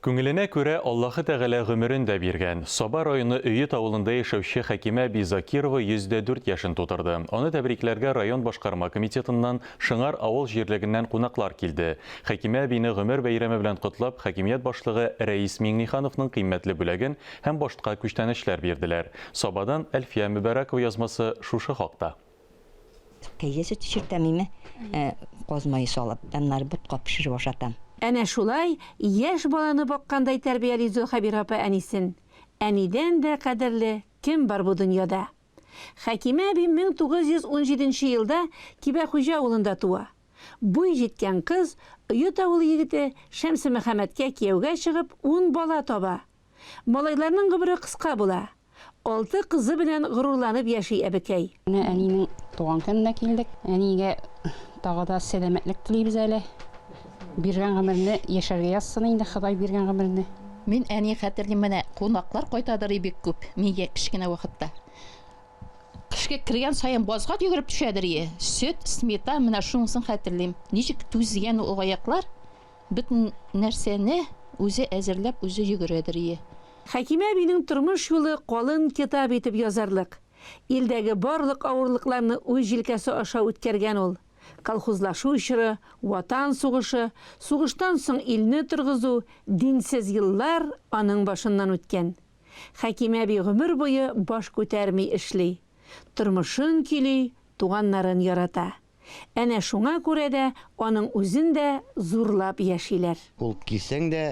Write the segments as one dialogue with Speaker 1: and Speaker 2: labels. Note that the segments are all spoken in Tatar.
Speaker 1: Күңеленә күрә Аллаһы Тәгалә гомерен дә биргән. Саба районы Өет авылында яшәүче Хәкимә әби Закирова 104 яшен тутырды. Аны тәбрикләргә район башкарма комитетыннан, Шыңар авыл җирлегеннән кунаклар килде. Хәкимә әбине гомер бәйрәме белән котлап, хакимият башлыгы Рәис Миңнехановның кыйммәтле бүләген һәм башка күчтәнәчләр бирделәр. Сабадан Әлфия Мөбәрәкова язмасы шушы хакта.
Speaker 2: Кәҗә сөте чиртәм име, каз мае салып, аннары ботка пешереп ашатам.
Speaker 3: Әнә шулай яшь баланы баккандай тәрбияли Зөлхәбирә апа әнисен. Әнидән дә кадерле кем бар бу дөньяда? Хәкимә әби 1917 нче елда Кибәхуҗа авылында туа. Буй җиткән кыз, Оет авылы егете Шәмсемөхәммәткә кияүгә чыгып, ун бала таба. Малайларның гомере кыска була. Алты кызы белән горурланып яши әбекәй.
Speaker 4: Менә әнинең туган көненә килдек. Әнигә тагы да сәламәтлек телибез әле. Биргән гомерне яшәргә язсын инде, Ходай биргән гомерне.
Speaker 5: Мин әни хәтерлим, менә кунаклар кайтадыр и бик күп, мин я кечкенә вакытта. Кешкә кергән саен базга йөгереп төшәдер и. Сөт, сметан, менә шунысын хәтерлим. Ничек түзгән ул аяклар. Бөтен нәрсәне үзе әзерләп, үзе йөгерәдер ие.
Speaker 3: Хәкимә әбинең тормыш юлы калын китап итеп язарлык. Илдәге барлык авырлыкларны үз җилкәсе аша үткәргән ул. Колхозлашу чоры, Ватан сугышы, сугыштан соң илне торгызу, динсез еллар аның башыннан үткән. Хәкимә әби гомер буе баш күтәрми эшли. Тормышын көйли, туганнарын ярата. Әнә шуңа күрә дә аның үзен дә зурлап яшиләр.
Speaker 6: Ул килсәң дә,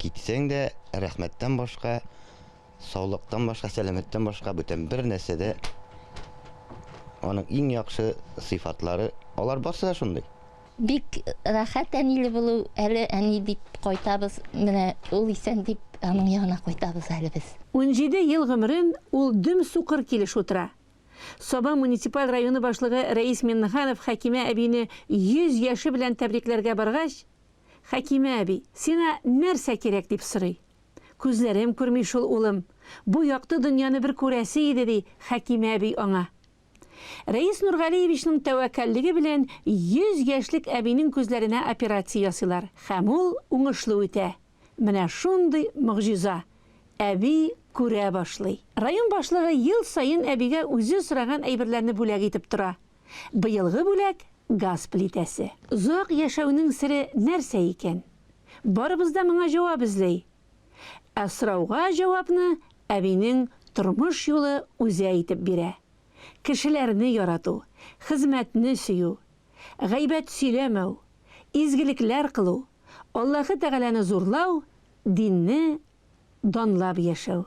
Speaker 6: китсәң дә, рәхмәттән башка, саулыктан башка, сәламәттән башка бүтән бер нәрсә дә аның иң яхшы сыйфатлары, алар барсы да шундый.
Speaker 7: Бик рәхәт әниле булу, әле әни дип кайтабыз, менә ул исән дип аның янына кайтабыз әле без.
Speaker 3: 17 ел гомерен ул дөм сукыр килеш утыра. Саба муниципаль районы башлыгы Рәис Миннеханов Хәкимә әбине 100 яше белән тәбрикләргә баргач, Хәкимә әби, сиңа нәрсә кирәк, дип сорый. Күзләрем күрми шул, улым. Бу якты дөньяны бер күрәсе иде, ди Хәкимә әби аңа. Рәис Нургалиевичның тәвәккәллеге белән 100 яшьлек әбинең күзләренә операция ясыйлар һәм ул уңышлы үтә. Менә шундый могҗиза! Әби күрә башлый. Район башлыгы ел саен әбигә үзе сораган әйберләрне бүләк итеп тора. Быелгы бүләк, газ плитәсе. Озак яшәүнең сере нәрсә икән? Барыбыз да моңа җавап эзли. Ә сорауга җавапны әбинең тормыш юлы үзе әйтеп бирә. Кешеләрне ярату, хезмәтне сөю, гайбәт сөйләмәү, изгелекләр кылу, Аллаһы Тәгаләне зурлау, динне данлап яшәү.